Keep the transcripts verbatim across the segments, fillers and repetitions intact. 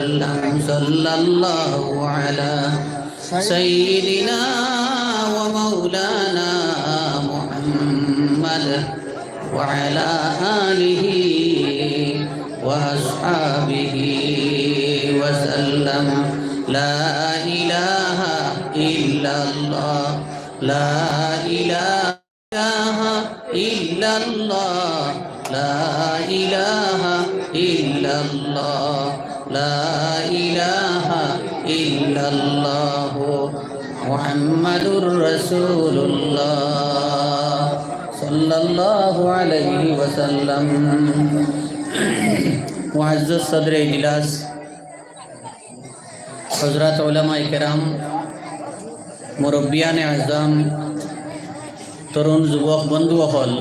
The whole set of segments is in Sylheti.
وسلم. صلى الله على سيدنا ومولانا محمد وعلى آله وأصحابه وسلم. لا إله إلا الله، لا إله إله إلا الله، لا إله إلا الله، لا إله إلا الله، محمد رسول الله، صلى الله عليه وسلم. معزز صدر اجلاس، হযরত উলামায়ে কেরাম, মুরব্বিয়ানে আজম, তরুণ যুবক বন্ধু অকল,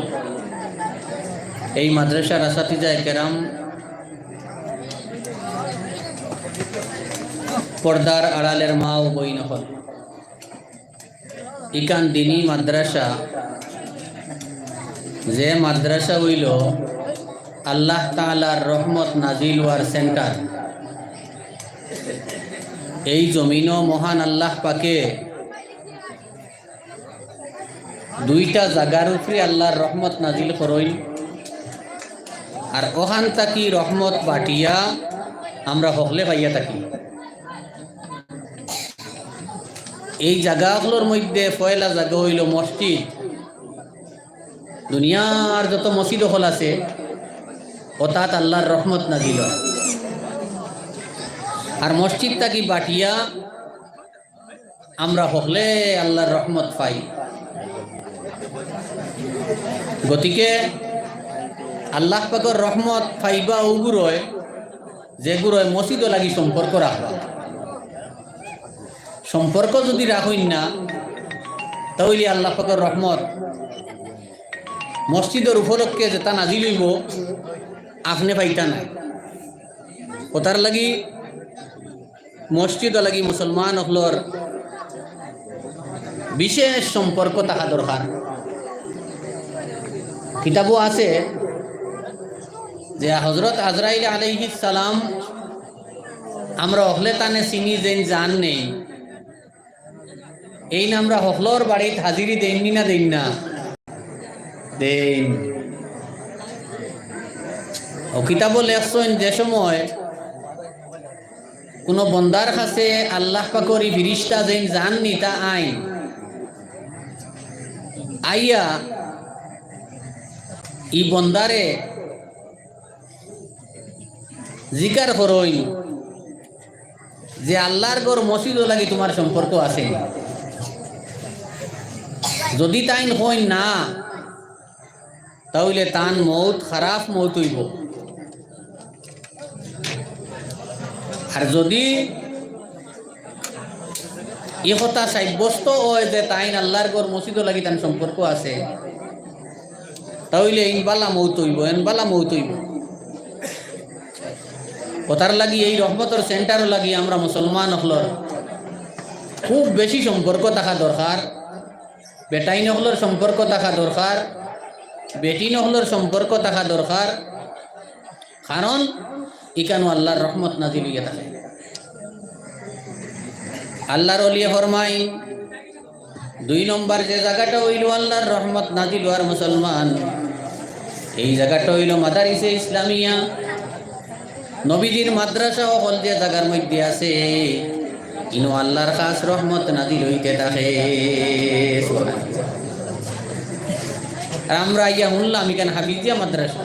এই মাদ্রাসার আসাতিজায়ে কেরাম, পর্দার আড়ালের মা ও বইন অকল, ইখান দিনি মাদ্রাসা, যে মাদ্রাসা অইলো আল্লাহ তাআলার রহমত নাজিল অওয়ার সেন্টার। এই জমিনো মহান আল্লাহ পাকে দুইটা জাগার উপরে আল্লাহর রহমত নাজিল করইন, আর অখান থাকি রহমত বাটিয়া আমরা হকলে পাইয়া থাকি। এই জাগা অকলর মধ্যে পয়লা জাগা অইলো মসজিদ। দুনিয়ার যত মসজিদ অকল আছে, অতাত আল্লাহর রহমত নাজিল অয়। আর মসজিদ থাকি বাটিয়া আমরা হকলে আল্লাহর রহমত পাই। গতিকে আল্লাহ পাকর রহমত পাইবা অগুরে, যেগুরে মসজিদর লাগি সম্পর্ক রাখবা। সম্পর্ক যুদি রাখইন না, তা অইলে আল্লাহ পাকর রহমত মসজিদর উপলক্ষে যেটা নাজিল অইবো, আপনে পাইতা নায়। অতার লাগি মসজিদর লাগি মুসলমান অকলর বিশেষ সম্পর্ক থাকা দরকার। কিতাবো আছে যে হযরত আজরাইল আলাইহিস সালাম আমরা হকলে তানে চিনি, যেইন জান নেই। এইন আমরা হকলর বাড়িত হাজিরি দেইন নি না দেইন না? দেইন। অউ কিতাবো লেখছইন, যে সময় কুনু বন্দার কাছে আল্লাহ পাকর ই ফিরিস্তা যেইন জান নিতা আইন, আইয়া ই বন্দারে জিকার করইন যে আল্লাহর ঘর মসজিদর লাগি তুমার সম্পর্ক আছে নি? যুদি তাইন কইন না, তা অইলে তান মউত খারাপ মউত অইবো। আর যুদি ই কথা সাব্যস্ত অয় যে তাইন আল্লাহর ঘর মসজিদর লাগি তান সম্পর্ক আছে, তা অইলে এইন বালা মউত অইবো, এইন বালা মউত অইবো। অতার লাগি এই রহমতর সেন্টারর লাগি আমরা মুসলমান অকলর খুব বেশি সম্পর্ক থাকা দরকার। বেটাইন অকলর সম্পর্ক থাকা দরকার, বেটিন অকলর সম্পর্ক থাকা দরকার। কারণ ইকানো আল্লাহর রহমত নাজিল অইয়া থাকে। আল্লাহর ওলিয়ে ফরমাইন, দুই নম্বর যে জাগাটা অইলো আল্লাহর রহমত নাজিল অওয়ার মুসলমান, এই জাগাটা অইলো মাদারিসে ইসলামিয়া। নবীজির মাদ্রাসা অকল যে জাগার মধ্যে আছে, ইনো আল্লাহর খাস রহমত নাজিল অইতে থাকে। আর আমরা আইয়া হুনলাম ইখান হাফিজিয়া মাদ্রাসা।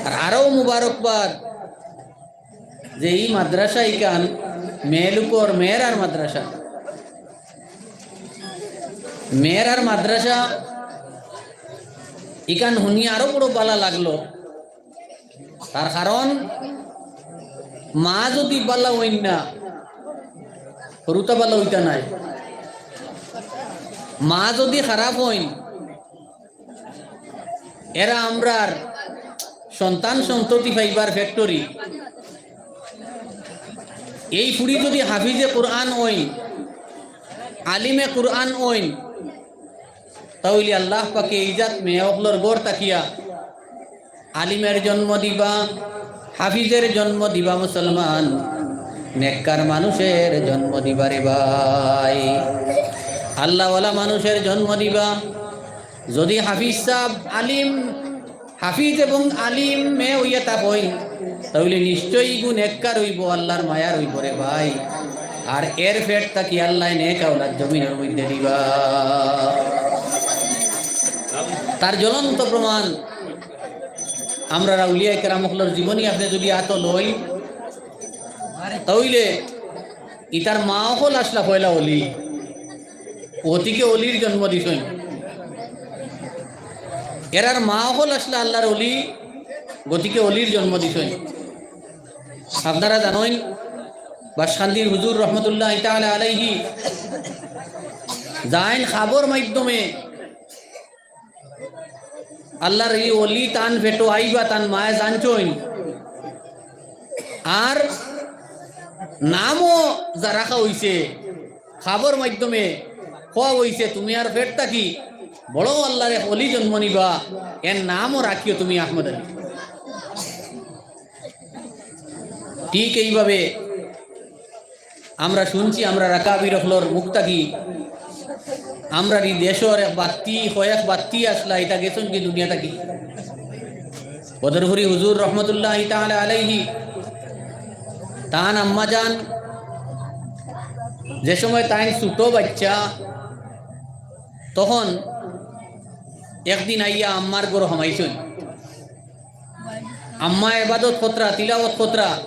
আর আরো মুবারকবাদ যে ই মাদ্রাসা ইখান মেয়েলোকর মেয়েরার মাদ্রাসা। মেয়েরার মাদ্রাসা ইখান হুনিয়া আরো বড় বালা লাগলো। তার কারণ মা যুদি বালা অইন না, হুরুতা বালা অইতা নায়। মা যুদি খারাপ অইন, এরা আমরার সন্তান সন্ততি পাইবার ফ্যাক্টরি। এই ফুড়ি যুদি হাফিজে কোরআন অইন, আলিমে কোরআন অইন, তা অইলে আল্লাহ পাকে এই জাত মেয়ে অকলর ঘর থাকিয়া আলিমের জন্ম দিবা, হাফিজের জন্ম দিবা মুসলমান, নেককার মানুষের জন্ম দিবা রে ভাই, আল্লাহওয়ালা মানুষের জন্ম দিবা। যদি হাফিজ সাব আলিম, হাফিজ এবং আলিম মেয়ে অইয়া থাকইন, তাইলে নিশ্চয়ই ইগু নেককার অইবো, আল্লাহর মায়ার অইবো রে ভাই। আর এর পেট থাকি আল্লায় নেক আওলাদ জমিনর মধ্যে দিবা। তার জ্বলন্ত প্রমাণ আমরার আউলিয়ায়ে কেরাম অকলর জীবনী আপনে যদি আতো লইন, তাইলে ইতার মা অকল আছলা পয়লা অলি, গতিকে অলির জন্ম দিছইন। এরার মা অকল আছলা আল্লাহর অলি, গতিকে অলির জন্ম দিছইন। আপনারা জানইন, বাসকান্দির হুজুর রহমতুল্লাহি তাআলা আলাইহি যাইন খাবর মাধ্যমে আল্লাহর ই অলি তান পেটো আইবা, তান মায়ে জানছইন। আর নামও যা রাখা অইছে, খাবর মাধ্যমে কওয়া অইছে, তুমিয়ার পেট থাকি বড় আল্লাহর এক অলি জন্ম নিবা, এর নামও রাখিও তুমি আহমদ আলী। ঠিক এইভাবে আমরা শুনছি, আমরার আকাবির অকলর মুখ থাকি, আমরার ই দেশর এক বাত্তি, কয়েক বাত্তি আছলা, ইতা গেছইন গি দুনিয়া থাকি। বদরপুরি হুজুর রহমতুল্লাহি তাআলা আলাইহি, তান আম্মা যান, যে সময় তাইন ছোট বাচ্চা, তখন একদিন আইয়া আম্মার ঘরো হামাইছইন। আম্মা এবাদত করতরা, তিলাওয়াত করতরা,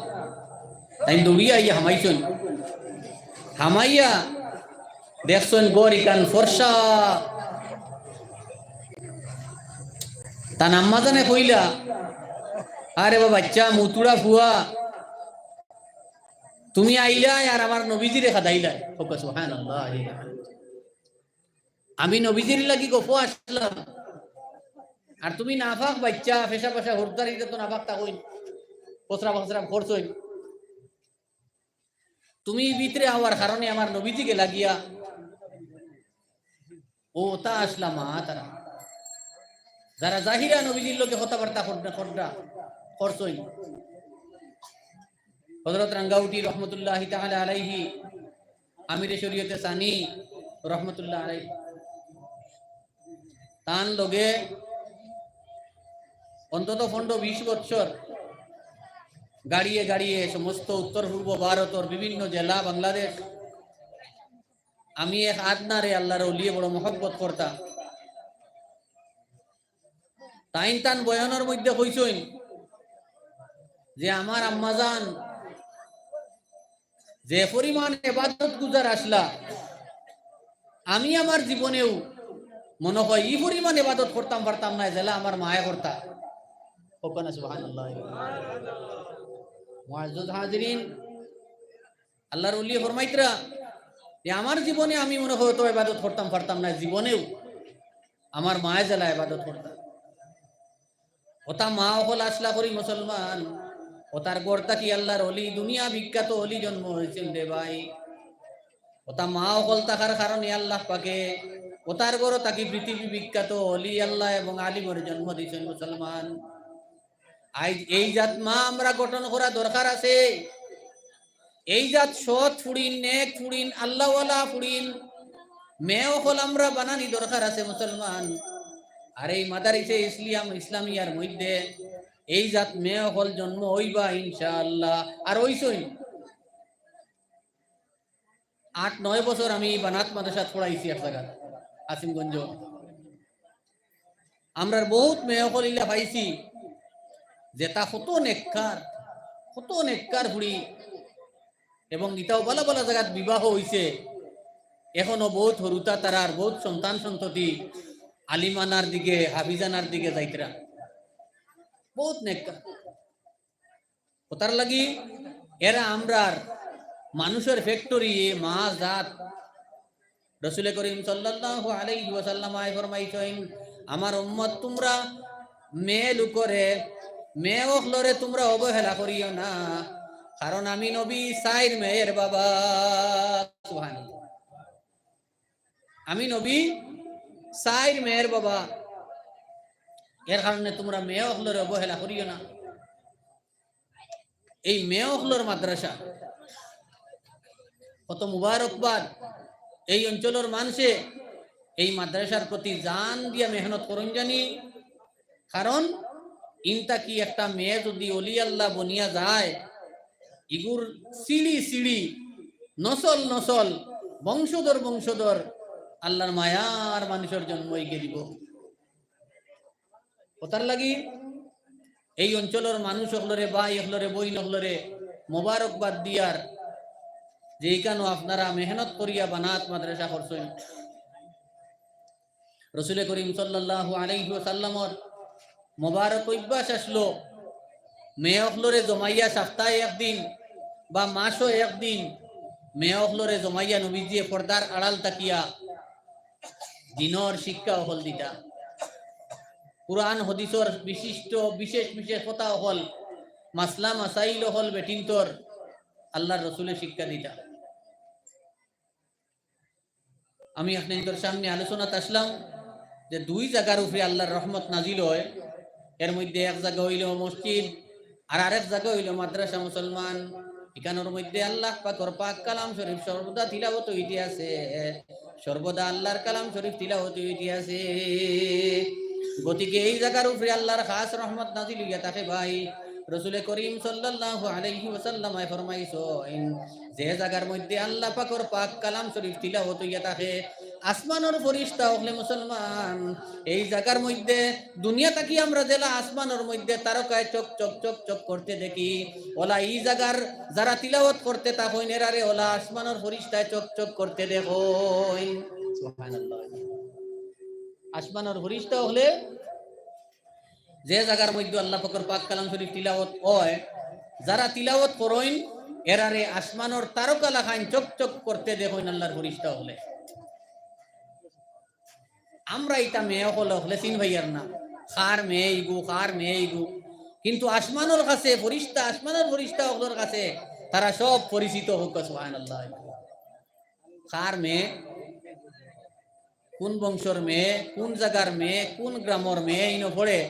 তাইন দৌড়িয়া আইয়া হামাইছইন। হামাইয়া দেখছইন ঘর ইখান ফর্সা। তান আম্মা জানে কইলা, "আরে বা বাচ্চা, মুতুড়া ফুয়া, তুমি আইলায় আর আমার নবীজিরে খেদাইলায়।" কউক্কা সুবহানাল্লাহ। আমি নবীজির লাগি গফো আছলাম, আর তুমি নাপাক বাচ্চা, পেশাব পেশাব করতায়, ইতা তো নাপাক থাকইন, প্রস্রাব প্রস্রাব করছইন। তুমি ভিতরে আওয়ার কারণে আমার নবীজি গেলা গিয়া। অউ অতা আছলা মা তারা, যারা জাহিরা নবীজির লগে কথাবার্তা কররা, কররা, করছইন। হযরত রাঙ্গাউটি রহমতুল্লাহি তাআলা আলাইহি, আমিরে শরীয়তে সানি রহমতুল্লাহ আলাইহি, তান লগে অন্তত পনেরো বিশ বৎসর গাড়িয়ে গাড়িয়ে সমস্ত উত্তর পূর্ব ভারতর বিভিন্ন জেলা বাংলাদেশ আমি এক আদনারে আল্লাহর অলিয়ে বড় মহব্বত করতা। তাইন তান বয়ানর মধ্যে কইছইন যে আমার আম্মাজান যে পরিমাণ এবাদত গুজার আছলা, আমি আমার জীবনেও মনো কয় ই পরিমাণ এবাদত করতাম পারতাম নায়, যেলা আমার মায়ে করতা। কউক্কা না সুবহানাল্লাহ। মুআজ্জাজ হাজিরিন, আল্লাহর ওলিয়ে ফরমাইতরা যে, "আমার জীবনে আমি মনো কয় অত এবাদত করতাম পারতাম নায়, জীবনেও আমার মায়ে যেলা এবাদত করতা।" অতা মা অকল আছলা করি মুসলমান, অতার ঘর থাকি আল্লাহর ওলি, দুনিয়া বিখ্যাত ওলি জন্ম অইছইন রে ভাই। অতা মা অকল থাকার কারণে আল্লাহ পাকে অতার ঘর থাকি পৃথিবী বিখ্যাত ওলি আল্লাহ এবং আলিমর জন্ম দিছইন মুসলমান। আইজ এই জাত মা আমরা গঠন করা দরকার আছে। এই জাত সৎ ফুড়িন, নেক ফুড়িন, আল্লাহওয়ালা ফুড়িন, মেয়ে অকল আমরা বানানি দরকার আছে মুসলমান। আর এই মাদারিসে ইসলাম, ইসলামিয়ার মধ্যে এই জাত মেয়ে অকল জন্ম অইবা ইনশাআল্লাহ। আর অইছইন। আট নয় বছর আমি বানাত মাদ্রাসাত পড়াইছি এক জাগাত, আসিমগঞ্জ। আমরার বহুত মেয়ে অকল ইলা পাইছি, যেতা কত নেককার, কত নেককার ফুড়ি, এবং ইতাও বালা বালা জাগাত বিবাহ অইছে। এখনো বহুত হুরুতা তারার, বহুত সন্তান সন্ততি আলিমানার দিকে, হাফিজানার দিকে যাইতরা। বহুত নেককার। অতার লাগি এরা আমরার মানুষর factory, এ মা জাত। রসুলে করিম সাল্লাল্লাহু আলাইহি ওয়াসাল্লাম আয় ফরমাইছইন, "আমার উম্মত তুমরা মেয়ে লুকরে, মেয়ে অকলরে তুমরা অবহেলা করিও না, কারণ আমি নবী চাইর মেয়ের বাবা।" সুবহানাল্লাহ। "আমি নবী চাইর মেয়ের বাবা, এর কারণে তুমরা মেয়ে অকলরে অবহেলা করিও না।" এই মেয়ে অকলর মাদ্রাসা। কত মুবারকবাদ। এই অঞ্চলর মানষে এই মাদ্রাসার প্রতি জান দিয়া মেহনত করইন জানি, কারণ ইন থাকি একটা মেয়ে যুদি অলি আল্লাহ বনিয়া যায়, ইগুর সিঁড়ি সিঁড়ি, নসল নসল, বংশধর বংশধর আল্লাহর মায়ার মানুষর জন্ম অইগিয়া দিবো। অতার লাগি এই অঞ্চলর মানুষ অকলরে, ভাই অকলরে, বইন অকলরে মোবারকবাদ দিয়ার যে ইখানো আপনারা মেহনত করিয়া বানাত মাদ্রাসা করছইন। রসুলে করিম সাল্লাল্লাহু আলাইহি ওয়াসাল্লামর মোবারক অভ্যাস আছলো, মেয়ে অকলরে জমাইয়া সপ্তাহে একদিন বা মাসো একদিন মেয়ে অকলরে জমাইয়া নবীজিয়ে পর্দার আড়াল থাকিয়া দ্বীনর শিক্ষা অকল দিতা। কুরআন হাদিসর বিশিষ্ট বিশেষ বিশেষ কথা অকল, মাসলা মাসাইল অকল বেটিন্তর আল্লাহর রসুলে শিক্ষা দিতা। আমি আপনাইন্তর সামনে আলোচনাত আছলাম যে দুই জাগার উপরে আল্লাহর রহমত নাজিল অয়। এর মধ্যে এক জাগা অইলো মসজিদ, আর আরেক জাগা অইলো মাদ্রাসা। মুসলমান, ইখানর মধ্যে আল্লাহ পাকর পাক কালাম শরীফ সর্বদা তিলাওয়াত অইতে আছে, সর্বদা আল্লাহর কালাম শরীফ তিলাওয়াত অইতে আছে। গতিকে এই জাগার উপরে আল্লাহর খাস রহমত নাজিল অইয়া থাকে ভাই। রসুলে করিম সাল্লাল্লাহু আলাইহি ওয়াসাল্লামে ফরমাইছইন, যে জাগার মধ্যে আল্লাহ পাকর পাক কালাম শরীফ তিলাওয়াত অইয়া থাকে, আসমানর ফিরিস্তা অকলে মুসলমান, এই জাগার মধ্যে দুনিয়া থাকি আমরা যেলা আসমানর মধ্যে তারকায় চকচক চকচক করতে দেখি, অলা ই জাগার যারা তিলাওয়াত করতে থাকইন এরারে অলা আসমানর ফিরিস্তায় চকচক করতে দেখইন। সুবহানাল্লাহ। আসমানর ফিরিস্তা অকলে যে জাগার মধ্যে আল্লাহ পাকর পাক কালাম শরীফ তিলাওয়াত অয়, যারা তিলাওয়াত করইন, এরারে আসমানর তারকা লাখান চকচক করতে দেখইন আল্লাহর ফিরিস্তা অকলে। আমরা ইতা মেয়ে অকল অকলে চিন পাইয়ার না, কার মেয়ে ইগু, কার মেয়ে ইগু। কিন্তু আসমানর কাছে ফিরিস্তা, আসমানর ফিরিস্তা অকলর কাছে তারা সব পরিচিত। কউক্কা সুবহানাল্লাহ। কার মেয়ে, কোন বংশর মেয়ে, কোন জাগার মেয়ে, কোন গ্রামর মেয়ে, ইনো পড়ে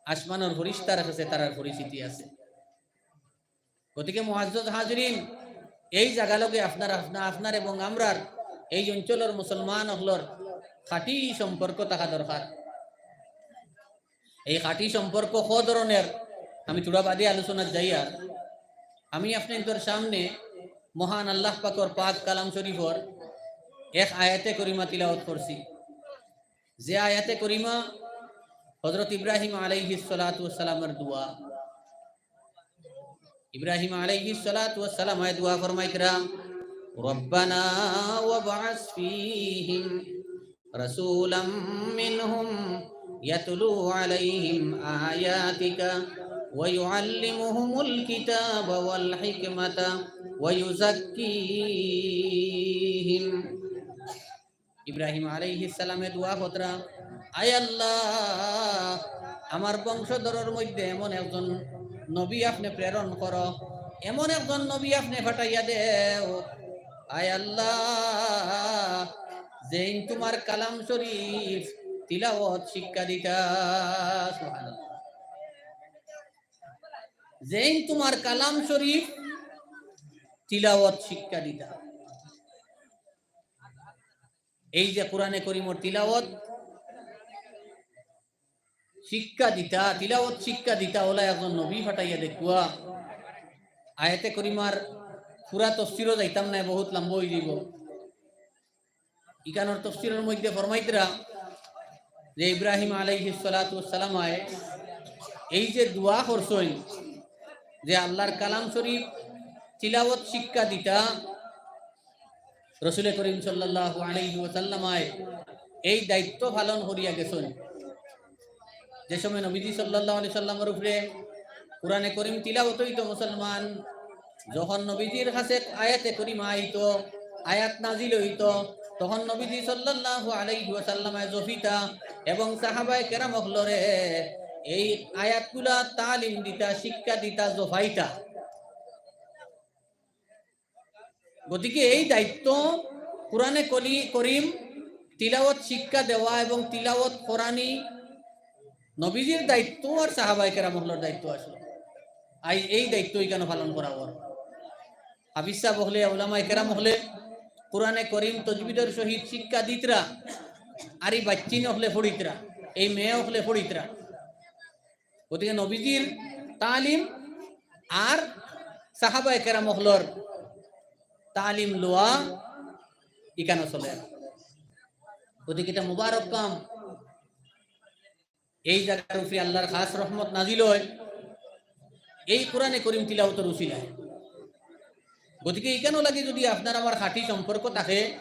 আসমানর ফিরিস্তার কাছে তারার পরিচিতি আছে। গতিকে মুআজ্জাজ হাজিরিন, এই জাগা লগে আপনার, আপনা-, আপনার এবং আমরার এই অঞ্চলর মুসলমান অকলর খাঁটি সম্পর্ক থাকা দরকার। এই খাঁটি সম্পর্ক ক ধরনের, আমি থুড়া বাদে আলোচনাত যাইয়ার। আমি আপনাইন্তর সামনে মহান আল্লাহ পাকর পাক কালাম শরীফর এক আয়াতে করিমা তিলাওয়াত করছি, যে আয়াতে করিমা হযরত ইব্রাহিম আলাইহিস সালাতু ওয়াস সালামের দোয়া। ইব্রাহিম আলাইহিস সালাতু ওয়াস সালামে দোয়া ফরমাইতরা, "রব্বানা ওয়াবআস ফীহিম রাসূলাম মিনহুম ইয়াতলু আলাইহিম আয়াতিকা ওয়া ইউআল্লিমুহুমুল কিতাবা ওয়াল হিকমাতা ওয়া ইউযাক্কিহিম।" ইব্রাহিম আলাইহিস সালামে দোয়া করতরা, "আয় আল্লাহ, আমার বংশধরর মধ্যে এমন একজন নবী আপনে প্রেরণ করো, এমন একজন নবী আপনে পাঠাইয়া দেও, আয় আল্লাহ, যেইন তুমার কালাম শরীফ তিলাওয়াত শিক্ষা দিতা।" সুবহানাল্লাহ। যেইন তুমার কালাম শরীফ তিলাওয়াত শিক্ষা দিতা। এই যে কোরআনে করিমর তিলাওয়াত শিক্ষা দিতা, তিলাওয়াত শিক্ষা দিতা, অলা একজন নবী পাঠাইয়া দেখুয়া। আয়াতে করিমার পুরা তফসিরও যাইতাম নায়, বহুত লম্বা অইযিবো। ইখানর তফসিরর মধ্যে ফরমাইতরা যে ইব্রাহিম আলাইহিস সালাতু ওয়াস সালামে এই যে দোয়া করছইন যে আল্লাহর কালাম শরীফ তিলাওয়াত শিক্ষা দিতা, রসুলে করিম সাল্লাল্লাহু আলাইহি ওয়াসাল্লামে এই দায়িত্ব পালন করিয়া গেছইন। যে সময় নবীজি সাল্লাল্লাহু আলাইহি সাল্লামর উপরে কোরআনে করিম তিলাওয়াত অইতো মুসলমান, যখন নবীজির কাছে আয়াতে করিমা আইতো, আয়াত নাজিল অইতো, তখন নবীজি সাল্লাল্লাহু আলাইহি ওয়াসাল্লামে জপিতা এবং সাহাবায়ে কেরাম অকলরে এই আয়াতগুলা তালিম দিতা, শিক্ষা দিতা, জপাইতা। গতিকে এই দায়িত্ব কোরআনে কলি-, করিম তিলাওয়াত শিক্ষা দেওয়া এবং তিলাওয়াত করানি নবীজির দায়িত্ব আর সাহাবায়ে কেরাম অকলর দায়িত্ব আছিল। আইজ এই দায়িত্ব ইখানো পালন করা অর। হাফিজ সাব অকলে, উলামায়ে কেরাম অকলে কোরআনে করিম তজবিদর সহিত শিক্ষা দিতরা, আর ই বাইচ্চিন অকলে পড়িতরা, এই মেয়ে অকলে পড়িতরা। গতিকে নবীজির তালিম আর সাহাবায়ে কেরাম অকলর তালিম লওয়া ইখানো চলে। গতিকে ইটা মুবারক কাম। এই জাগার উপরে আল্লাহর খাস রহমত নাজিল অয় এই কোরআনে করিম তিলাওতর উসিলায়। গতিকে ইখানো লাগি যদি আপনার আমার খাঁটি সম্পর্ক থাকে,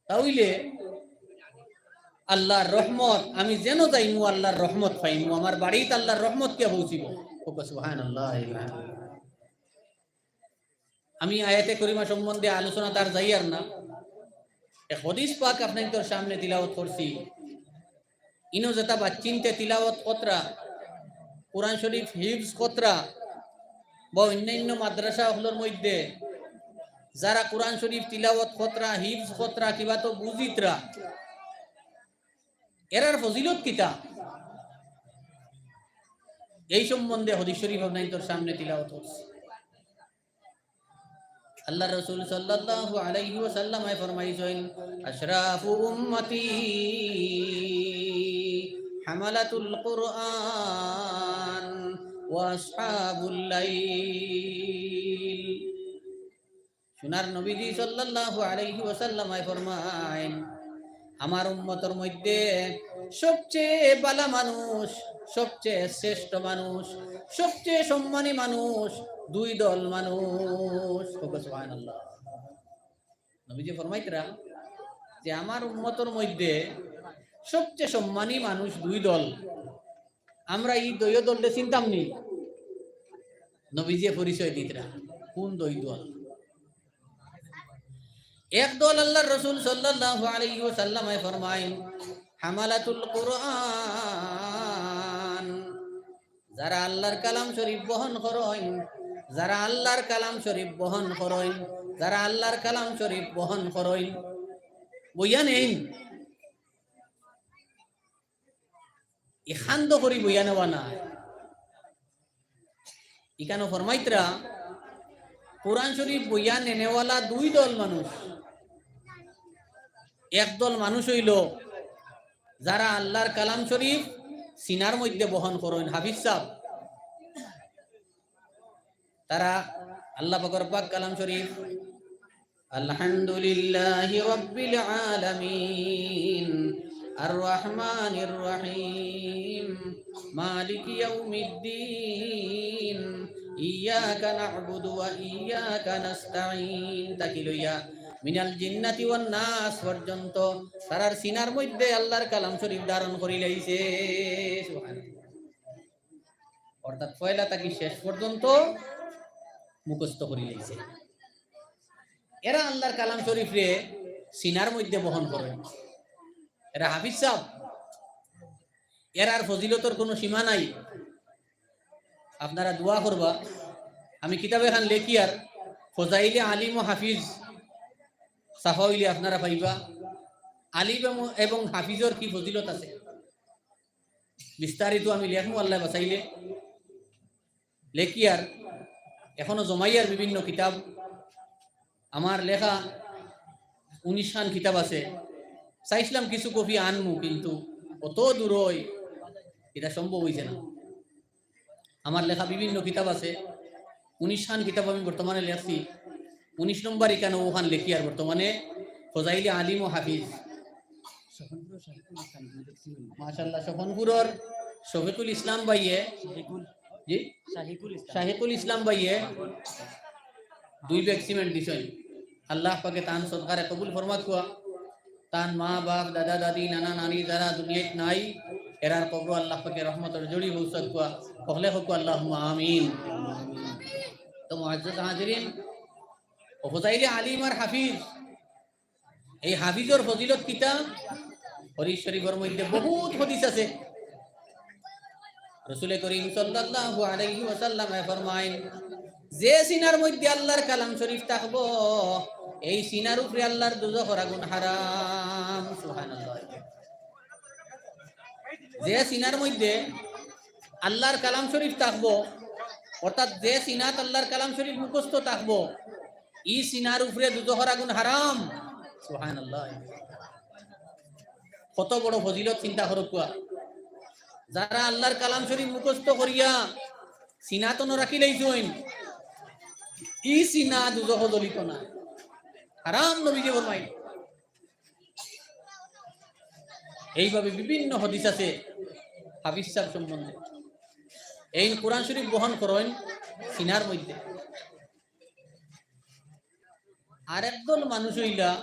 তাইলে আল্লাহর রহমত, আমি যেনো যাইমু আল্লাহর রহমত পাইমু, আমার বাড়িত আল্লাহর রহমত গিয়া পৌঁছিবো। কউক্কা সুবহানাল্লাহ। আমি আয়াতে করিমা সম্বন্ধে আলোচনাত আর যাইয়ার না। এক হাদিস পাক আপনাইনতর সামনে তিলাওত করছি। ইনো যেতা বাইচ্চিন্তে তিলাওত করতরা, কোরআন শরীফ হিফজ করতরা, বা অইন্যান্য মাদ্রাসা অকলর মধ্যে যারা কোরআন শরীফ তিলাওত করতরা, হিফজ করতরা, কিবা তো বুঝিতরা, এরার ফজিলত কিতা? এই সম্বন্ধে হাদিস শরীফ আপনাইনতর সামনে তিলাওত করছি। আল্লাহর রাসূল সাল্লাল্লাহু আলাইহি ওয়াসাল্লামে ফরমাইছইন, "আশরাফু উম্মতি হামালাতুল কুরআন ওয়া আসহাবুল লাইল।" সোনার নবীজি সাল্লাল্লাহু আলাইহি ওয়াসাল্লামে ফরমাইন, আমার উম্মতর মধ্যে সবচেয়ে ভালা মানুষ, সবচেয়ে শ্রেষ্ঠ মানুষ, সবচেয়ে সম্মানী মানুষ দুই দল মানুষ। কউক্কা সুবহানাল্লাহ। নবীজি ফরমাইতরা যে আমার উম্মতর মধ্যে সবচেয়ে সম্মানী মানুষ দুই দল। আমরা ই দুইও দলরে চিনতাম নি? নবীজিয়ে পরিচয় দিতরা কোন দুই দল। এক দল আল্লাহর রাসূল সাল্লাল্লাহু আলাইহি ওয়াসাল্লামে ফরমাইন, হামালাতুল কুরআন, যারা আল্লাহর কালাম শরীফ বহন করইন, যারা আল্লাহর কালাম শরীফ বহন করইন, যারা আল্লাহর কালাম শরীফ বহন করইন, বইয়া নেইন। ইখান তো করি বইয়া নেওয়া না। ইখানো ফরমাইতরা, কোরআন শরীফ বইয়া নেনেওয়ালা দুই দল মানুষ। এক দল মানুষ অইলো যারা আল্লাহর কালাম শরীফ সিনার মধ্যে বহন করইন, হাফিজ সাব। তারা আল্লাহ পাকর পাক কালাম শরীফ, আলহামদুলিল্লাহি রাব্বিল আলামিন, আর রহমানির রহিম, মালিকি ইয়াউমিদ্দিন, ইয়াকা না'বুদু ওয়া ইয়াকা নাস্তাইন থাকি লইয়া মিনাল জিন্নাতি ওয়ান নাস পর্যন্ত তারার সিনার মধ্যে আল্লাহর কালাম শরীফ ধারণ করি লাইছে। সুবহানাল্লাহ। অর্থাৎ পয়লা থাকি শেষ পর্যন্ত মুখস্থ করি লাইছে। এরা আল্লাহর কালাম শরীফরে সিনার মধ্যে বহন করইন। এরা হাফিজ সাব, এরার ফজিলতর কোনো সীমা নাই। আপনারা দোয়া করবা। আমি কিতাব এখান লেখিয়ার, ফজাইলে আলিম ও হাফিজ ছাপা অইলে আপনারা পাইবা। আলিম এবং, এবং হাফিজর কি ফজিলত আছে, বিস্তারিত আমি লেখমু আল্লাহ বাঁচাইলে। লেখিয়ার, এখনো জমাইয়ার বিভিন্ন কিতাব। আমার লেখা উনিশ খান কিতাব আছে। চাইছিলাম কিছু কপি আনমু, কিন্তু অত দূর অয়, ইটা সম্ভব অইছে না। আমার লেখা বিভিন্ন কিতাব আছে, উনিশ খান কিতাব আমি বর্তমানে লেখছি। উনিশ নম্বর ইখান অখান লেখিয়ার বর্তমানে ফজাইলে আলিম ও হাফিজ। মাশাআল্লাহ, স্বপনপুরর শফিকুল ইসলাম ভাইয়ে, শাহিকুল। জি? শাহিকুল ইসলাম। শাহিকুল ইসলাম ভাইয়ে দুই ব্যাগ সিমেন্ট দিছইন। আল্লাহ পাকে তান সদকারে কবুল ফরমাউক্কা। তান মা বাপ, দাদা দাদি, নানা নানি যারা দুনিয়াত নাই, এরার কবরো আল্লাহ পাকে রহমতর জড়ি পৌঁছাউক্কা। হকলে কউক্কা আল্লাহুম্মা আমিন। তো মুআজ্জাজ হাজিরিন, ও ফজাইলে আলিম আর হাফিজ, এই হাফিজর ফজিলত কিতা? হাদিস শরীফর মধ্যে বহুত হাদিস আছে। রাসূলে করিম সাল্লাল্লাহু আলাইহি ওয়াসাল্লামে ফরমাইন, যে সিনার মধ্যে আল্লাহর কালাম শরীফ থাকবো, এই সিনার উপরে আল্লাহর দুজখর আগুন হারাম। সুবহানাল্লাহ। যে সিনার মধ্যে আল্লাহর কালাম শরীফ থাকবো, অর্থাৎ যে সিনাত আল্লাহর কালাম শরীফ মুখস্থ থাকবো, ই সিনার উপরে দুজখর আগুন হারাম। সুবহানাল্লাহ। কত বড় ফজিলত চিন্তা করউক্কা। যারা আল্লাহর কালাম শরীফ মুখস্থ করিয়া সিনাত অনো রাখিলাইছইন, ই সিনা দুজখো জ্বলিতো না, হারাম নবীজি ফরমাইন। এইভাবে বিভিন্ন হাদিস আছে হাফিজ সাব সম্বন্ধে। এইন কোরআন শরীফ বহন করইন সিনার মধ্যে। আরেক দল মানুষ অইলা,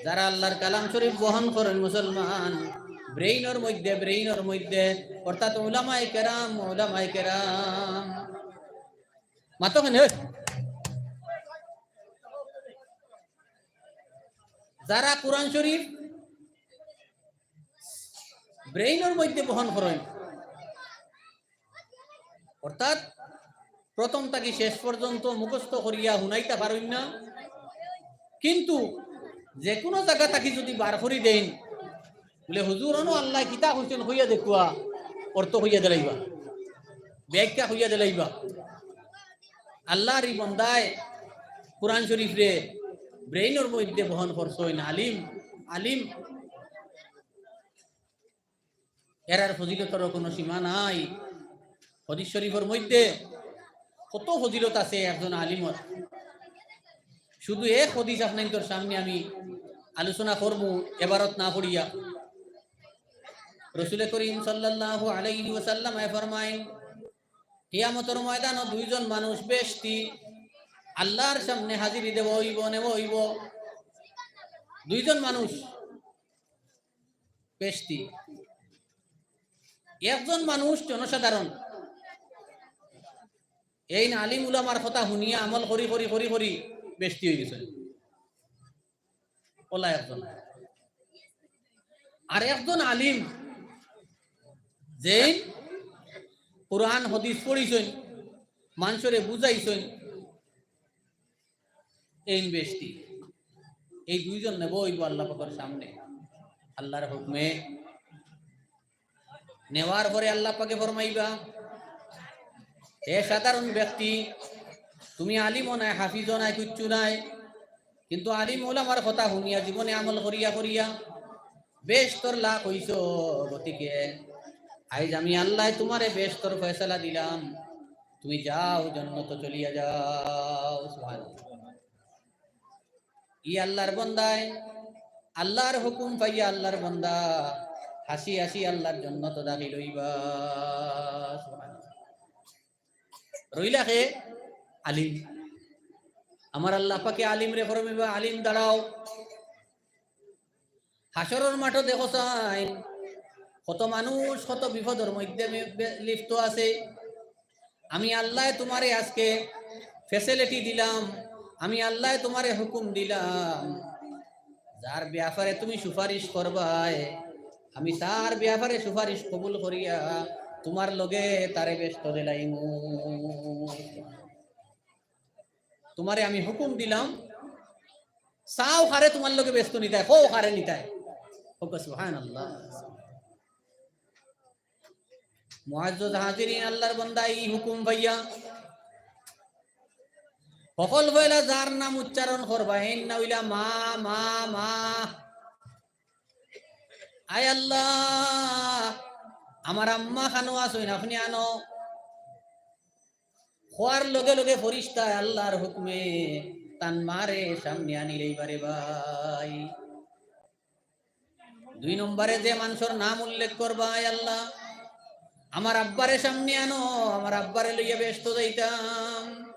যারা আল্লাহর কালাম শরীফ বহন করইন মুসলমান, ব্রেইনর মধ্যে, ব্রেইনর মধ্যে, অর্থাৎ উলামায়ে কেরাম, উলামায়ে কেরাম। মাতো কেনে? যারা কোরআন শরীফ ব্রেইনর মধ্যে বহন করইন, অর্থাৎ প্রথম থাকি শেষ পর্যন্ত মুখস্থ করিয়া হুনাইতা পারইন না, কিন্তু যেকুনু জাগা থাকি যুদি বার করি দেইন, বুলে, "হুজুর, অনো আল্লায় কিতা কইছইন, কইয়া দেখুয়া, অর্থ কইয়া দিলাইবা, ব্যাখ্যা কইয়া দিলাইবা।" আল্লাহর ই বন্দায় কোরআন শরীফরে ব্রেইনর মধ্যে বহন করছইন, আলিম, আলিম। এরার ফজিলতর কুনু সীমা নাই। হাদিস শরীফর মধ্যে কত ফজিলত আছে একজন আলিমর। শুধু এক হাদিস আপনাইনতর সামনে আমি আলোচনা করমু, এবারত না পড়িয়া। রসুলে করিম সাল্লাল্লাহু আলাইহি ওয়াসাল্লামে ফরমাইন, কিয়ামতর ময়দানো দুইজন মানুষ বেহেশতি আল্লাহর সামনে হাজিরি দেওয়া অইবো, নেওয়া অইবো। দুইজন মানুষ বেহেশতি। একজন মানুষ জনসাধারণ, এইন আলিম উলামার কথা হুনিয়া আমল করি করি করি করি বেহেশতি অইগেছইন। অলা একজন। আর একজন আলিম, যেইন কোরআন হাদিস পড়িছইন, মানষরে বুঝাইছইন, এইন বেহেশতি। এই দুইজন নেওয়া অইবো আল্লাহ পাকর সামনে, আল্লাহর হুকুমে। নেওয়ার পরে আল্লাহ পাকে ফরমাইবা, "হে সাধারণ ব্যক্তি, তুমি আলিমও নায়, হাফিজও নায়, কিচ্ছু নায়, কিন্তু আলিম উলামার কথা হুনিয়া জীবনে আমল করিয়া করিয়া বেহেশতর লায়ক অইছো, গতিকে আইজ আমি আল্লায় তুমারে বেহেশতর ফয়সালা দিলাম, তুমি যাও, জন্নতো চলিয়া যাও।" সুবহানাল্লাহ। ই আল্লাহর বন্দায়, আল্লাহর হুকুম পাইয়া আল্লাহর বন্দা হাসি হাসি আল্লাহর জন্নতো দাখিল অইবা। সুবহানাল্লাহ। রইলা কে? আলিম। আমার আল্লাহ পাকে আলিমরে ফরমাইবা, "আলিম দাঁড়াও।" হাশরর মাঠো দেখো চাইন, কত মানুষ কত বিপদর মধ্যে বে-, বে-, লিপ্ত আছে। আমি আল্লায় তুমারে আজকে facility দিলাম, আমি আল্লায় তুমারে হুকুম দিলাম, যার ব্যাপারে তুমি সুপারিশ করবায়, আমি তার ব্যাপারে সুপারিশ কবুল করিয়া তুমার লগে তারে বেহেশতো দিলাইমু। তুমারে আমি হুকুম দিলাম, চাও কারে তুমার লগে বেহেশতো নিতায়, কও কারে নিতায়। কউক্কা সুবহানাল্লাহ। মুআজ্জাজ হাজিরিন, আল্লাহর বন্দা ই হুকুম পাইয়া হকল পয়লা যার নাম উচ্চারণ করবা, এইন নাম অইলা মা, মা, মা। আয় আল্লাহ, আমার আম্মা খানো আছইন, আপনে আনো। কওয়ার লগে লগে ফিরিস্তায় আল্লাহর হুকুমে তান মারে সামনে আনিলাইবা রে ভাই। দুই নম্বরে যে মানষর নাম উল্লেখ করবা, "আয় আল্লাহ, আমার আব্বারে সামনে আনো, আমার আব্বারে লইয়া বেহেশতো যাইতাম,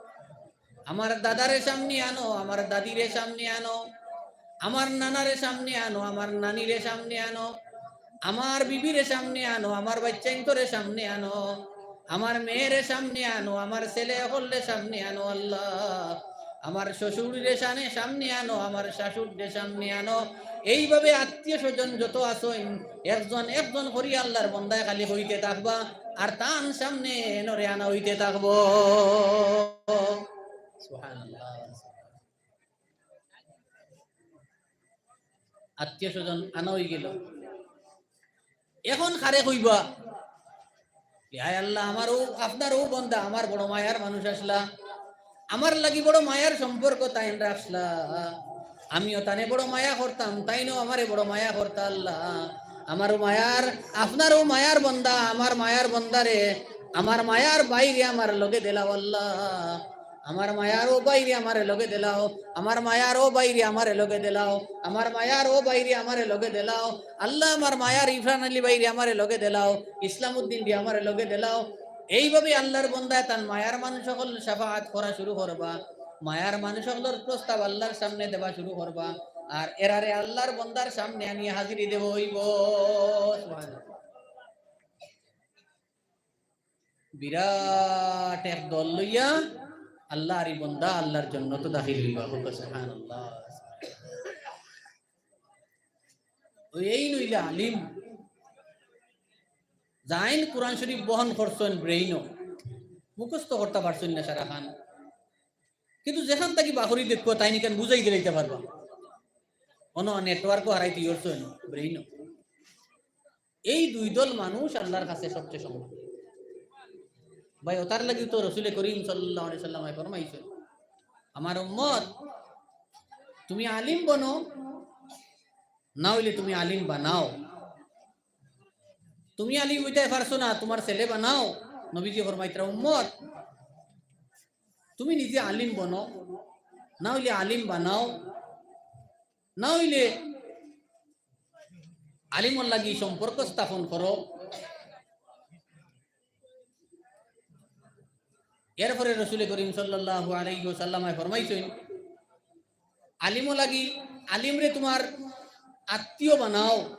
আমার দাদারে সামনে আনো, আমার দাদিরে সামনে আনো, আমার নানারে সামনে আনো, আমার নানিরে সামনে আনো, আমার বিবিরে সামনে আনো, আমার বাইচ্চাইন্তরে সামনে আনো, আমার মেয়েরে সামনে আনো, আমার ছেলে অকলরে সামনে আনো আল্লাহ, আমার শ্বশুররে সানে সামনে আনো, আমার শাশুড়রে সামনে আনো।" এইভাবে আত্মীয় স্বজন যত আছইন, একজন একজন করি আল্লাহর বন্দায় খালি কইতে থাকবা, আর তান সামনে এনরে আনা অইতে থাকবো। সুবহানাল্লাহ। আত্মীয় স্বজন আনা অইগেলো, এখন কারে কইবা? যে, "আয় আল্লাহ, আমার অউ, আপনার অউ বন্দা, আমার বড় মায়ার মানুষ আছলা, আমার লাগি বড় মায়ার সম্পর্ক তাইন রাখছলা, আমিও তানে বড় মায়া করতাম, তাইনও আমারে বড় মায়া করতা আল্লাহ। আমার অউ মায়ার, আপনার অউ মায়ার বন্দা, আমার মায়ার বন্দারে, আমার মায়ার বাইরে আমার লগে দিলাও আল্লাহ।" আমার মায়ার অউ বাইরে আমারে লগে দিলাও, আমার মায়ার অউ বাইরে আমারে লগে দিলাও, আমার মায়ার অউ বাইরে আমারে লগে দিলাও। আল্লাহ, আমার মায়ার ইরফান আলী বাইরে আমারে লগে দিলাও, ইসলাম উদ্দিন দি আমারে লগে দিলাও। এইভাবে আল্লাহর বন্দায় তান মায়ার মানুষ অকলর শাফাআত করা শুরু করবা, মায়ার মানুষ অকলর প্রস্তাব আল্লাহর সামনে দেওয়া শুরু করবা, আর এরারে আল্লাহর বন্দার সামনে আনিয়া হাজিরি দেওয়া অইবো। সুবহানাল্লাহ। বিরাট এক দল লইয়া আল্লাহর ই বন্দা আল্লাহর জন্নতো দাখিল অইবা। কউক্কা সুবহানাল্লাহ। অউ এইন অইলা আলিম, যেইন কোরআন শরীফ বহন করছইন ব্রেইনো, মুখস্থ করতা পারছইন না সারাখান, কিন্তু যেখান থাকি বাখরি দেখবা তাইন ইখান বুঝাই দিলাইতা পারবা। অনো networkও হারাইতে ইয়রছইন ব্রেইনো। এই দুই দল মানুষ আল্লাহর কাছে সবচেয়ে সম্মানিত। ভাই, অতার লাগি তো রসুলে করিম সাল্লাল্লাহু আলাইহি ওয়াসাল্লামে ফরমাইছইন, "আমার উম্মত, তুমি আলিম বনো, না অইলে তুমি আলিম বানাও। তুমি আলিম অইতায় পারছো না, তুমার ছেলে বানাও।" নবীজি ফরমাইতরা, "উম্মত, তুমি নিজে আলিম বনো, না অইলে আলিম বানাও, না অইলে আলিমর লাগি সম্পর্ক স্থাপন করো।" এরপরে রসুলে করিম সাল্লাল্লাহু আলাইহি ওয়াসাল্লামে ফরমাইছইন, আলিমর লাগি, আলিমরে তুমার আত্মীয় বানাও।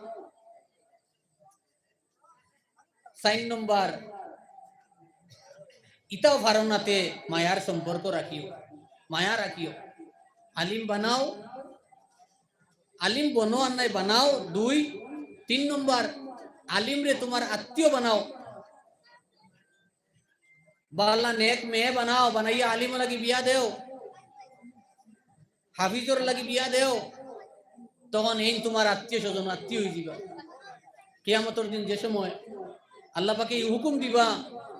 চাইর নম্বর, ইতাও পারো না তে মায়ার সম্পর্ক রাখিও, মায়া রাখিও। আলিম বানাও, আলিম বনো আর নায় বানাও, দুই। তিন নম্বর, আলিমরে তুমার আত্মীয় বানাও। বালা নেক মেয়ে বানাও, বানাইয়া আলিমর লাগি বিয়া দেও, হাফিজর লাগি বিয়া দেও, তখন এইন তুমার আত্মীয় স্বজন আত্মীয় অইযিবা। কিয়ামতর দিন যে সময় আল্লাহ পাকে ই হুকুম দিবা,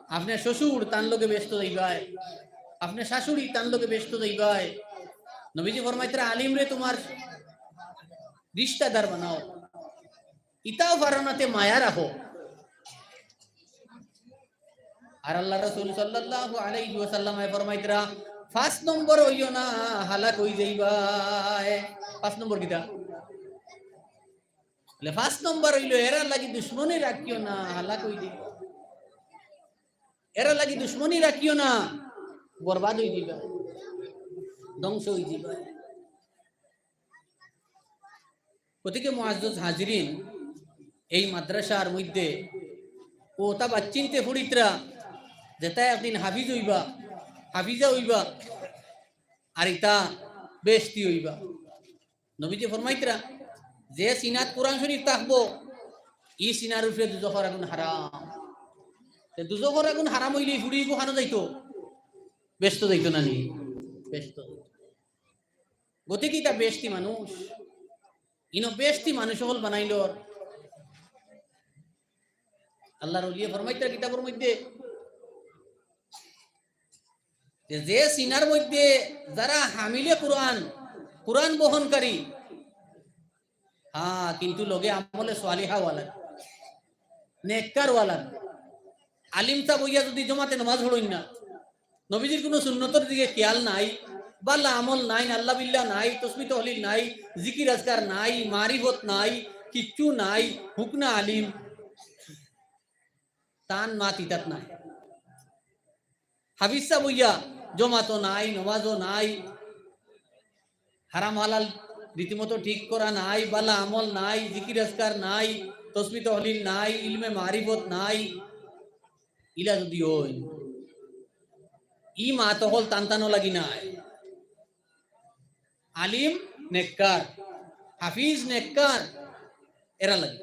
আপনে শ্বশুর তান লগে বেহেস্তো যাইবায়, আপনে শাশুড়ি তান লগে বেহেস্তো যাইবায়। নবীজি ফরমাইতরা, আলিমরে তুমার রিশতাদার বানাও। ইতাও পারো না তে মায়া রাখো। আর আল্লাহর রসুল সাল্লাল্লাহু আলাইহি ওয়াসাল্লামে ফরমাইতরা, পাঁচ নম্বর অইও না, হালাক অইযাইবায়। পাঁচ নম্বর কিতা? বলে, পাঁচ নম্বর অইলো, এরার লাগি দুশমনি রাখিও না, হালাক অইযাইবায়। এরার লাগি দুশমনি রাখিও না, বরবাদ অইযাইবায়, ধ্বংস অইযাইবায়। গতিকে মুআজ্জাজ হাজিরিন, এই মাদ্রাসার মধ্যে অউ অতা বাচ্চিন্তে ফুড়িতরা, যেতা একদিন হাফিজ অইবা, হাফিজা অইবা, আর ইতা বেহেস্তি অইবা। নবীজি ফরমাইতরা, যে সিনাত কোরআন শরীফ থাকবো, ই সিনার উপরে দুজখর আগুন হারাম। তে দুজখর আগুন হারাম অইলে ই ফুড়ি ইগু কানো যাইতো? বেহেস্তো যাইতো না নি? বেহেস্তো। গতিকে ইতা বেহেস্তি মানুষ, ইনো বেহেস্তি মানুষ অকল বানাইলর। আল্লাহর ওলিয়ে ফরমাইতরা কিতাবর মধ্যে যে, যে সিনার মধ্যে যারা হামিলে কোরআন, কোরআন বহনকারী, হ্যাঁ, কিন্তু লগে আমলে সালিহা ওয়ালা, নেককার ওয়ালা। আলিম সাব অইয়া যুদি জমাতে নমাজ পড়ইন না, নবীজির কুনু সুন্নতর দিকে খেয়াল নাই, বালা আমল নাই, আল্লাহ বিল্লাহ নাই, তসবি তহলিল নাই, জিকির আজকার নাই, মারিফত নাই, কিচ্ছু নাই, হুকনা আলিম, তান মাত ইতাত নাই। হাফিজ সাব অইয়া জমাতও নাই, নমাজও নাই, হারাম হালাল রীতিমতো ঠিক করা নাই, বালা আমল নাই, জিকির আজকার নাই, তসবি তহলিল নাই, ইলমে মারিফত নাই, ইলা যুদি অইন, ই মাত অকল তান তানো লাগি নায়। আলিম নেককার, হাফিজ নেককার, এরা লাগি।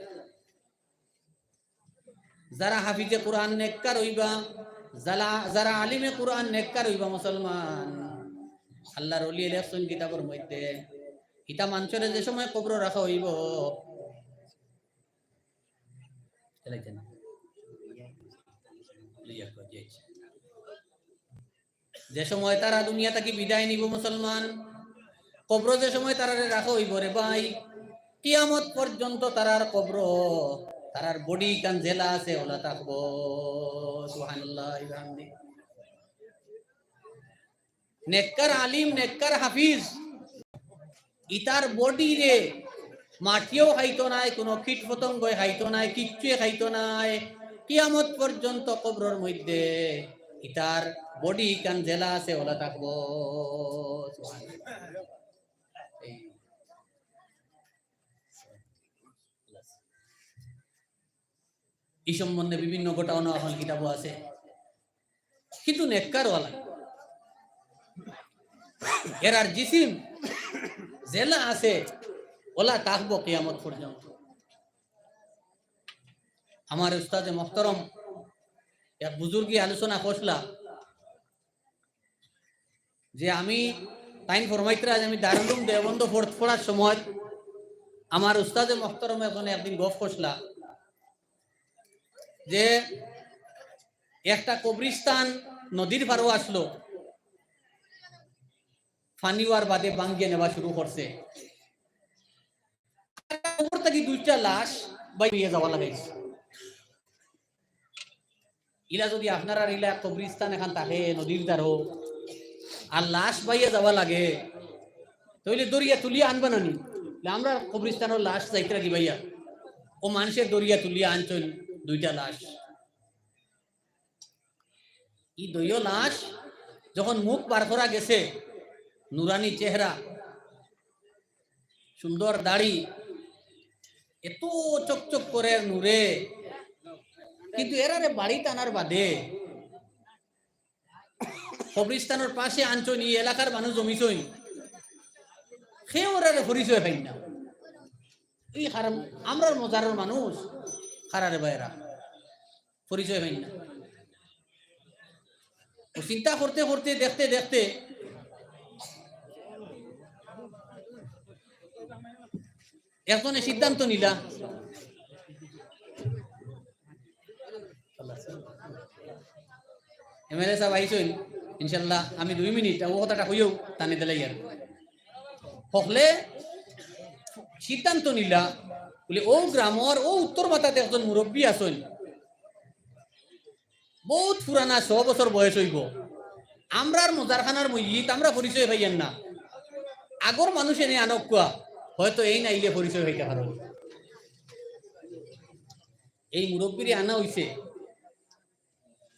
যারা হাফিজে কোরআন নেককার অইবা, যারা, যারা আলিমে কোরআন নেককার অইবা মুসলমান, আল্লাহর ওলিয়ে লেখছইন কিতাবর মধ্যে, ইতা মানষরে যে সময় কবরো রাখা অইবো, চালাইতে না। যে সময় তারা দুনিয়া থাকি বিদায় নিব মুসলমান, কবরো যে সময় তারারে রাখা অইবো রে ভাই, কিয়ামত পর্যন্ত তারার কবরো, তারার বডি কান যেলা আছে ওলা থাকবো। সুবহানাল্লাহ, বিহামদি। নেককার আলিম, নেককার হাফিজ, ইতার বডিরে মাটিও খাইতো নায়, কোনো কীট পতঙ্গই খাইতো নায়, কিচ্ছুই খাইতো নায়। কিয়ামত পর্যন্ত কবরর মধ্যে ইতার বডি কান যেলা আছে ওলা থাকবো। এই, এই সম্বন্ধে বিভিন্ন ঘটনা এখন কিতাবও আছে। কিন্তু নেককার ওলা, এরার জিসিম যেলা আছে ওলা থাকবো কিয়ামত পর্যন্ত। আমার উস্তাদে মহতরম এক বুজুর্গি আলোচনা করছলা যে আমি, তাইন ফরমাইতরা যে আমি দারুল উলুম দেওবন্দ পড়-, পড়ার সময় আমার উস্তাদে মহতরম একজনে একদিন গফ করছলা যে একটা কবরিস্তান নদীর পারো আসলো, পানি অওয়ার বাদে ভাঙ্গিয়া নেওয়া শুরু করছে। উপর থাকি দুইটা লাশ বাইয়া যাওয়া লাগাইছে। ইলা যদি আপনারার ইলা কবরিস্তান এখান থাকে নদীর ধারো, আর লাশ বাইয়া যাওয়া লাগে, তাইলে দরিয়া তুলিয়া আনবা না নি? আমরার কবরিস্তানর লাশ যাইতরা কি বাইয়া? ও মানষে দরিয়া তুলিয়া আনছইন দুইটা লাশ। ই দুইও লাশ যখন মুখ বার করা গেছে, নুরানি চেহারা, সুন্দর দাড়ি, এত চকচক করের নূরে, কিন্তু এরারে বাড়িত আনার বাদে কবরিস্তানর পাশে আনছইন, ই এলাকার মানুষ জমিছইন, কেউ এরারে পরিচয় পাইন না। ই কারণ আমরার মজারর মানুষ, কারা রে বা এরা। পরিচয় পাইন না। ও চিন্তা করতে করতে, দেখতে দেখতে একজনে সিদ্ধান্ত নিলা, এমএলএ সাব আইছইন, ইনশাল্লাহ আমি দুই মিনিট ও কথাটা কইও, তানে দিলাই আর। হকলে সিদ্ধান্ত নিলা, বুলে, ও গ্রামর ও উত্তর মাথাত একজন মুরব্বি আছইন, বউত পুরানা, শ বছর বয়স অইবো। আমরার মজারখানার মইয়িত, আমরা পরিচয় পাইয়ার না। আগর মানুষ এনে আনউক্কা, হয়তো এইন আইলে পরিচয় পাইতা পারো। এই মুরব্বিরে আনা অইছে।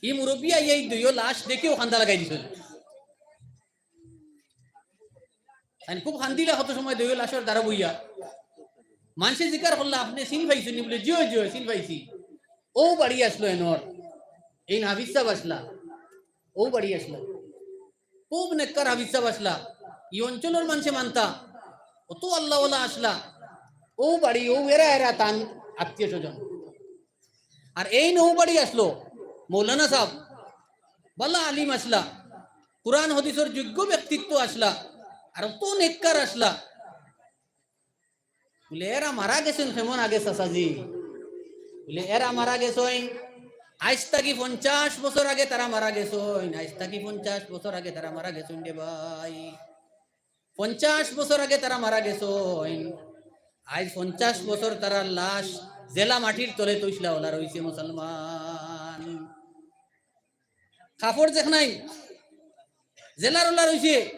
ই মুরব্বি আইয়া ই দুইও লাশ দেখিও কান্দা লাগাই দিছইন। তাইন খুব কান্দিলা কত সময় দুইও লাশর ধারো বইয়া। মানষে জিকার করলা, "আপনে চিন পাইছইন নি?" বুলে, "জি অয়, জি অয়, চিন পাইছি।" ও বাড়ি আসলো এনর, এইন হাফিজ সাব আসলা, ও বাড়ি আসলো। খুব নেককার হাফিজ সাব আসলা, ই অঞ্চলর মানষে মানতা, অত আল্লাওয়ালা আসলা। ও বাড়ি, ও এরা এরা তান আত্মীয় স্বজন। আর এইন ও বাড়ি আসলো মৌলানা সাব, বালা আলিম আসলা, কুরআন হাদিসর যোগ্য ব্যক্তিত্ব আসলা, আর অত নেককার আসলা। বুলে, "এরা মারা গেছইন কেমন আগে চাচাজি?" বুলে, "এরা মারা গেছইন, আইজ থাকি পঞ্চাশ বছর আগে তারা মারা গেছইন, আইজ থাকি পঞ্চাশ বছর আগে তারা মারা গেছইন রে ভাই।" পঞ্চাশ বছর আগে তারা মারা গেছইন। আইজ পঞ্চাশ বছর তারার লাশ যেলা মাটির তলে তৈছলা ওলা রইছে মুসলমান। কাপড় যেখানাই যেলার ওলা রইছে,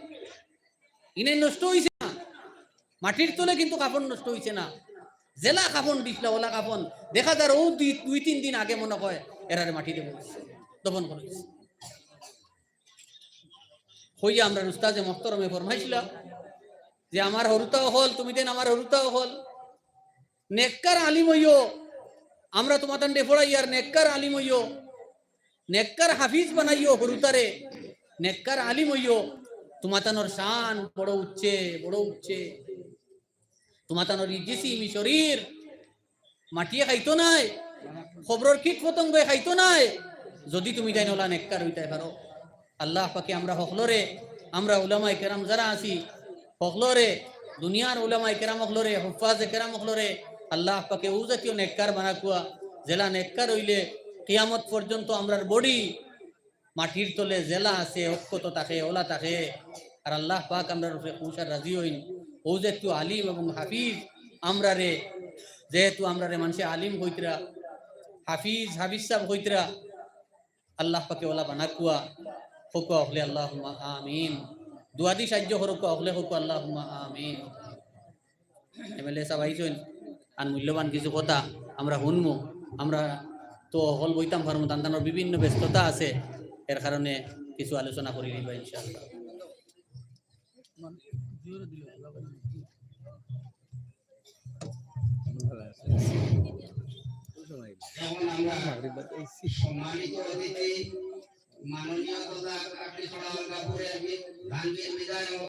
ইনে নষ্ট অইছে না। মাটির তলে কিন্তু কাপড় নষ্ট অইছে না। যেলা কাপড় দিছলা ওলা কাপড়। দেখা যার ও দুই, দুই তিন দিন আগে মনে হয় এরারে মাটি দেওয়া অইছে, দফন করা অইছে। কইয়া আমরার উস্তাদে মহতরমে ফরমাইছলা যে, "আমার হুরুতা অকল, তুমিতাইন আমার হুরুতা অকল, নেককার আলিম অইও, আমরা তুমাতানরে পড়াইয়ার নেককার আলিম অইও, নেককার হাফিজ বানাইও হুরুতারে, নেককার আলিম অইও, তুমাতানর শান বড় উচ্চে, বড় উচ্চে।" তুমাতানর ই জিসিম, ই শরীর মাটিয়ে খাইতো নায়, কবরর কীট পতঙ্গয়ে খাইতো নায়, যুদি তুমিতাইন ওলা নেককার অইতায় পারো। আল্লাহ পাকে আমরা হকলরে, আমরা উলামায়ে কেরাম যারা আছি, হকলরে, দুনিয়ার উলামায়ে কেরাম হকলরে, হুফফাজে কেরাম হকলরে, আল্লাহ পাকে অউ জাতীয় নেককার বানাউক্কা, যেলা নেককার অইলে কিয়ামত পর্যন্ত আমরার বডি মাটির তলে যেলা আছে, অক্ষত থাকে, ওলা থাকে। আর আল্লাহ পাক আমরার উপরে খুশ আর রাজি অইন। অউ যেহেতু আলিম এবং হাফিজ, আমরারে, যেহেতু আমরারে মানষে আলিম কইতরা, হাফিজ, হাফিজ সাব কইতরা, আল্লাহ পাকে ওলা বানাউক্কা, কউক্কা অকলে আল্লাহুম্মা আমিন। দোয়া দি সাহায্য করউক্কা অকলে, কউক্কা আল্লাহুম্মা আমিন। এমএলএ সাব আইছইন, আর মূল্যবান কিছু কথা আমরা হুনমু। আমরা তো হকল বইতাম পারমু, তান তানর বিভিন্ন ব্যস্ততা আছে, এর কারণে কিছু আলোচনা করি নিবা ইনশাআল্লাহ। এখন আমরা সম্মানিত অতিথি মাননীয় তথা কাটলিছড়া অলকাপুরের বি-, গাঙ্গীর বিধায়ক